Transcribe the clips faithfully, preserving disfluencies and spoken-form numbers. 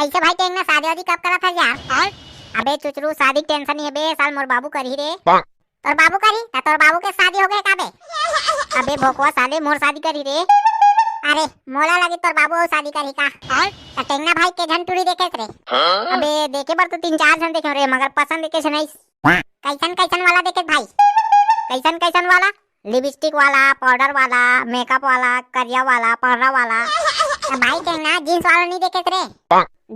कइसे भाई टेंगना, शादी वादी कब करत हस यार? अबे चुचरू, शादी के tension नइ हे बे, साल मोर बाबू करही रे। तोर बाबू करही? त तोर बाबू के शादी होगे का बे? अबे भोकवा साले, मोर शादी करही रे। अरे मोला लगे तोर बाबू अउ शादी करही का? त टेंगना भाई के झन टूरी देखेस रे? अबे देखे बर तो तीन चार झन देखे रे, मगर पसंद के झन आइस। कइसन कइसन वाला देखेस भाई? कइसन कइसन वाला? लिपस्टिक वाला, पाउडर वाला, मेकअप वाला, करिया वाला, पहरा वाला। त भाई टेंगना, जींस वाला नइ देखेस रे?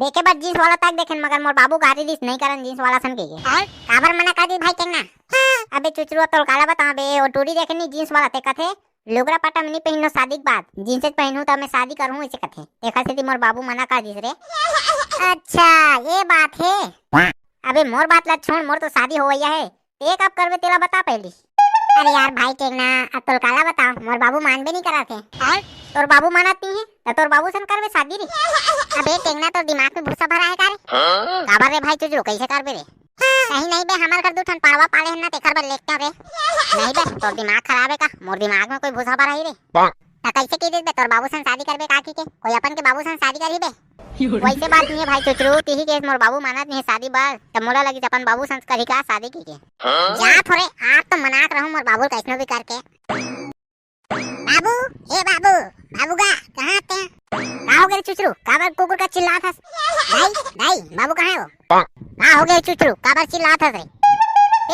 देखे बर जींस वाला तक देखेन, मगर मोर बाबू गारी दिस, नइ करन जींस वाला सन कहिके। काबर मना कर दिस भाई टेंगना? अबे चुचरू, तोला काला बतावं बे, ओ टूरी देखे नइ जींस वाला, ते कथे लुगरा पट्टा में नइ पहिनों शादी के बाद, जींस च पहिनहूं त मैं शादी करहूं, अइसे कथे। तेखर सेती मोर बाबू मना कर दिस रे। अच्छा, ये बात हे। अबे मोर बात ला छोड़, मोर तो शादी होवइया हे, ते कब करबे तेला बता पहिली। अरे यार भाई टेंगना, अब तोला काला बतावं, मोर बाबू मानबे नइ करत हे। तोर बाबू मानत नइ हे, त तोर बाबू सन करबे शादी रे। अबे टेंगना, तोर दिमाग में भूसा भरा हे का रे? काबर रे भाई चुचरू, कइसे करबे रे? नहीं नहीं बे, हमर घर दू ठन पाड़वा पाले हन ना, तेखर बर लेके रे। नहीं बे, तोर दिमाग खराब हे का? मोर दिमाग में कोई भूसा भरा हे रे? त कइसे कहि देस बे, तोर बाबू सन शादी करबे का कहिके? कोई अपन के बाबू सन शादी करही बे? वइसे बात नइ हे भाई चुचरू, तिही केहेस मोर बाबू मानत नइ हे शादी बर, त मोला लगिस अपन बाबू सन करही का शादी कहिके। जा थोरे, आज तो मना के रहूं मोर बाबू ल कइसनो भी करके। बाबू, ए बाबू, बाबू गा, कहाँ ते? का होगे रे चुचरू? काबर कुकुर कस चिल्लात हस? दाई, दाई, बाबू कहाँ हे वो? का होगे चुचरू? काबर चिल्लात हस रे?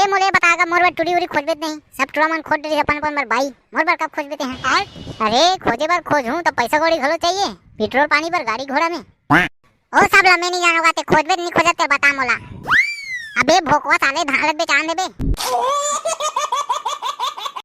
ए मोला बता गा, मोर बर टूरी उरी खोजबे त नहीं, सब टूरा मन खोज डरिस अपन अपन बर बाई, मोर बर कब खोजबे ते हैं? अरे खोजे बर खोजहूं त पइसा कौड़ी घलो चाहिए, पेट्रोल पानी बर, गाड़ी घोड़ा में। ओ सब ला मैं नइ जानों गा, ते खोजबे नइ खोजत ते बता मोला। अबे भोकवा साले, धान लग बेचान देबे।